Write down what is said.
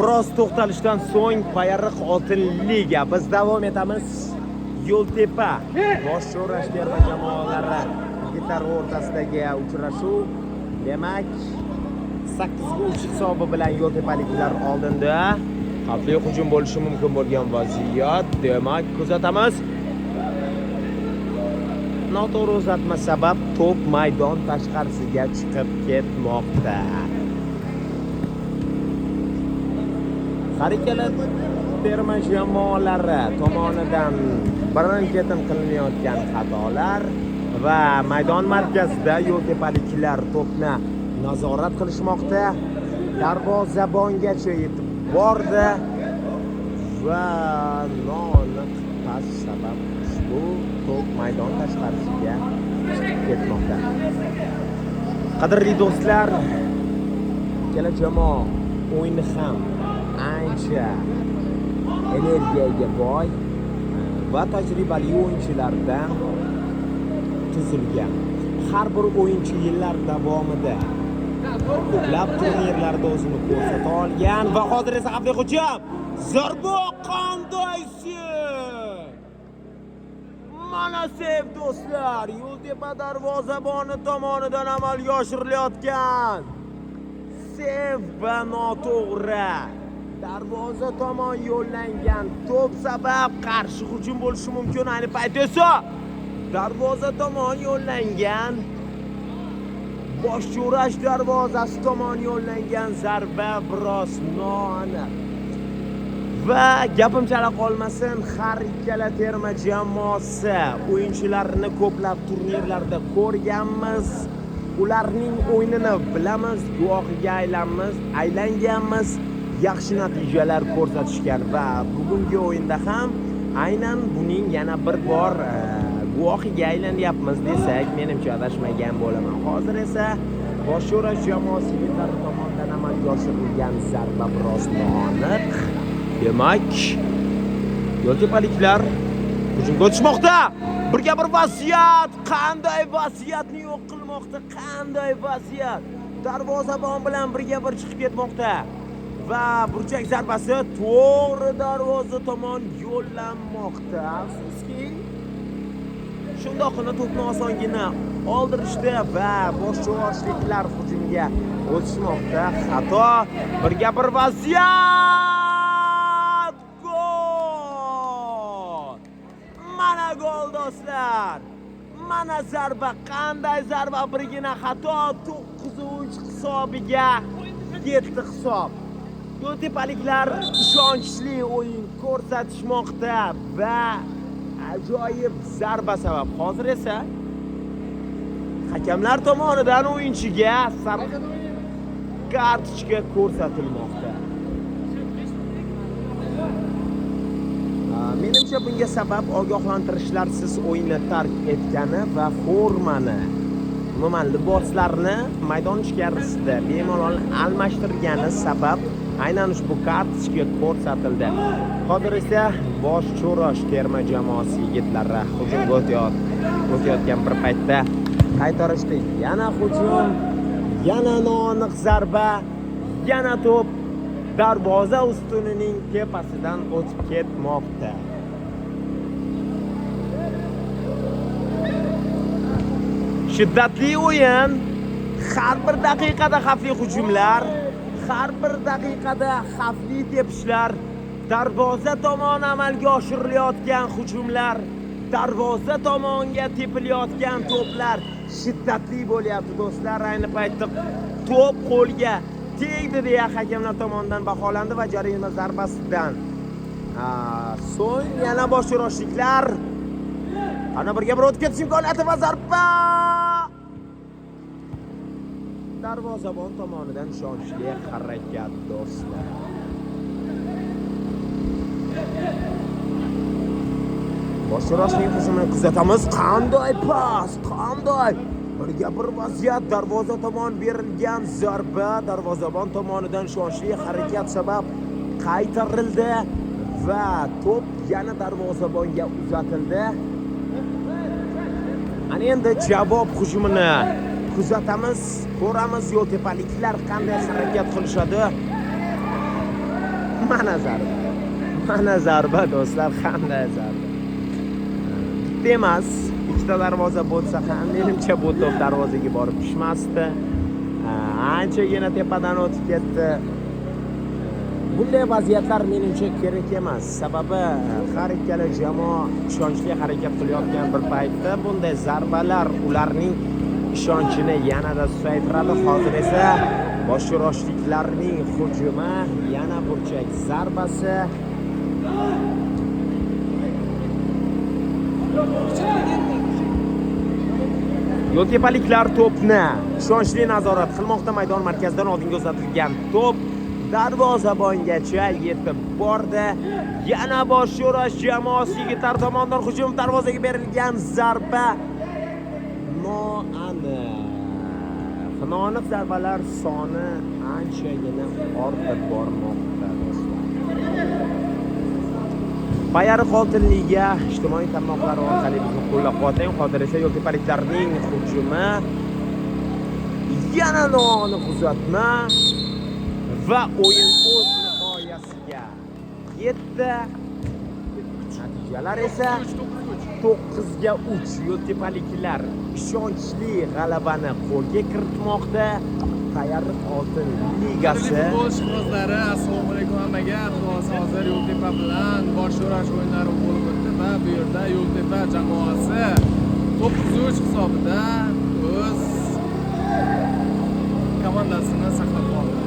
Biroz to'xtalishdan so'ng Payariq Oltin Liga. Biz davom etamiz. Yo'ltepa Boshcho'rash terma jamoalari yigitlar o'rtasidagi uchrashuv. Demak, 8-3 hisobi bilan yo'ltepaliklar oldinda. Xavfli hujum bo'lishi mumkin bo'lgan vaziyat. Demak, kuzatamiz. Noto'g'ri uzatma sabab to'p maydon tashqarisiga chiqib ketmoqda. Har ikkala terma jamoalari tomonidan birin-ketin qilinayotgan xatolar va maydon markazida yo'ltepaliklar to'pni nazorat qilishmoqda. Darvozabongacha yetib bordi va noaniq pas sabab ushbu to'p maydon tashqarisiga chiqib ketmoqda. Qadrli do'stlar, ikkala jamoa o'yini ham ancha energiyaga boy va tajribali o'yinchilardan tuzilgan. Har bir o'yinchi yillar davomida ko'plab turnirlarda o'zini ko'rsata olgan va hozir esa xavfli hujum. Zarba qanday seyf! Mana seyf do'stlar, Yo'ltepa darvozaboni tomonidan amalga oshirilayotgan seyf va noto'g'ri darvoza tomon yo'llangan to'p sabab qarshi hujum bo'lishi mumkin. Ayni paytda esa darvoza tomon yo'llangan Boshcho'rash darvozasi tomon yo'llangan zarba biroz noaniq. Va gapim chala qolmasin, har ikkala terma jamoasi o'yinchilarini ko'plab turnirlarda ko'rganmiz. Ularning o'yinini bilamiz, guvohiga aylanganmiz. Yaxshi natijalar ko'rsatishgan va bugungi o'yinda ham aynan buning yana bir bor guvohiga aylanyapmiz desak, menimcha adashmagan bo'laman. Hozir esa Boshcho'rash jamoasi yigitlari tomonidan amalga oshirilgan zarba biroz noaniq. Demak, yo'ltepaliklar hujumga o'tishmoqda. Birga bir vaziyat, qanday vaziyatni yo'q qilmoqda, qanday vaziyat. Darvozabon bilan birga bir chiqib ketmoqda. Va burchak zarbasi to'g'ri darvoza tomon yo'llanmoqda. Afsuski, shundoqqina to'pni osongina oldirishdi va boshcho'rashliklar hujumga o'tishmoqda. Xato, birga bir vaziyat! Gol! Mana gol do'stlar. Mana zarba, qanday zarba, birgina xato, 9-3 hisobiga yetti hisob. Yo'ltepaliklar ishonchli o'yin ko'rsatishmoqda va ajoyib zarba sabab hozir esa hakamlar tomonidan o'yinchiga sariq kartochka ko'rsatilmoqda. Menimcha bunga sabab ogohlantirishlarsiz o'yinni tark etgani va formani, umuman liboslarni maydon ichkarisida bemalol almashtirgani sabab aynan ushbu kartochka ko'rsatildi. Hozir esa Boshcho'rosh terma jamoasi yigitlari hujumga o'tayotgan bir paytda qaytarishdi. Yana hujum, yana noaniq zarba, yana to'p darvoza ustunining tepasidan o'tib ketmoqda. Shiddatli o'yin, har bir daqiqada xavfli hujumlar, har bir daqiqada xavfli tepishlar, darvoza tomon amalga oshirilayotgan hujumlar, darvoza tomonga tepilayotgan to'plar shiddatli bo'lyapti do'stlar. Ayni paytda to'p qo'lga tegdi deya hakamlar tomonidan baholandi va jarima zarbasidan so'ng yana boshcho'roshliklar ana birga bir o'tib ketish imkoniyati va zarba darvozabon tomonidan ishonchli harakat do'stlar. Boshcho'roshning hujumini kuzatamiz. Qanday pas, qanday birga bir vaziyat, darvoza tomon berilgan zarba darvozabon tomonidan ishonchli harakat sabab qaytarildi va to'p yana darvozabonga uzatildi. Ana endi javob hujumini kuzatamiz, ko'ramiz yo'ltepaliklar qanday harakat qilishadi. Mana zarba. Mana zarba do'stlar, qanday zarba. Bitta emas, ikkita darvoza bo'lsa ham menimcha bu to'p darvozaga borib tushmasdi. Anchagina tepadan o'tib ketdi. Bunday vaziyatlar menimcha kerak emas. Sababi har ikkala jamoa ishonchli harakat qilayotgan bir paytda bunday zarbalar ularning ishonchini yanada susaytiradi. Hozir esa Boshyuroshliklarning hujumi, yana burchak zarbasi. Yo'ltepaliklar to'pni ishonchli nazorat qilmoqda. Maydon markazidan oldinga uzatilgan to'p darvozabongacha yetib bordi. Yana Boshyurash jamoasi yigitlar tomonidan hujum, darvozaga berilgan zarba noaniq. Noaniq zarbalar soni anchagina ortib bormoqda do'stlar. Payariq Oltin Liga ijtimoiy tarmoqlari orqali bizni qo'llab-quvvatlang. Hozir esa yo'ltepaliklarning hujumi, yana noaniq uzatma va o'yin o'z nihoyasiga yetdi. Natijalar esa 9-3. Yo'ltepaliklar ishonchli g'alabani qo'lga kiritmoqda. Payariq Oltin Ligasi Futbol ishqibozlari, assalomu alaykum hammaga. Xudo xohlasa hozir Yo'ltepa bilan Boshyurash o'yinlari bo'lib o'tdi va bu yerda Yo'ltepa jamoasi 9-3 hisobida o'z komandasini saqlab qoldi.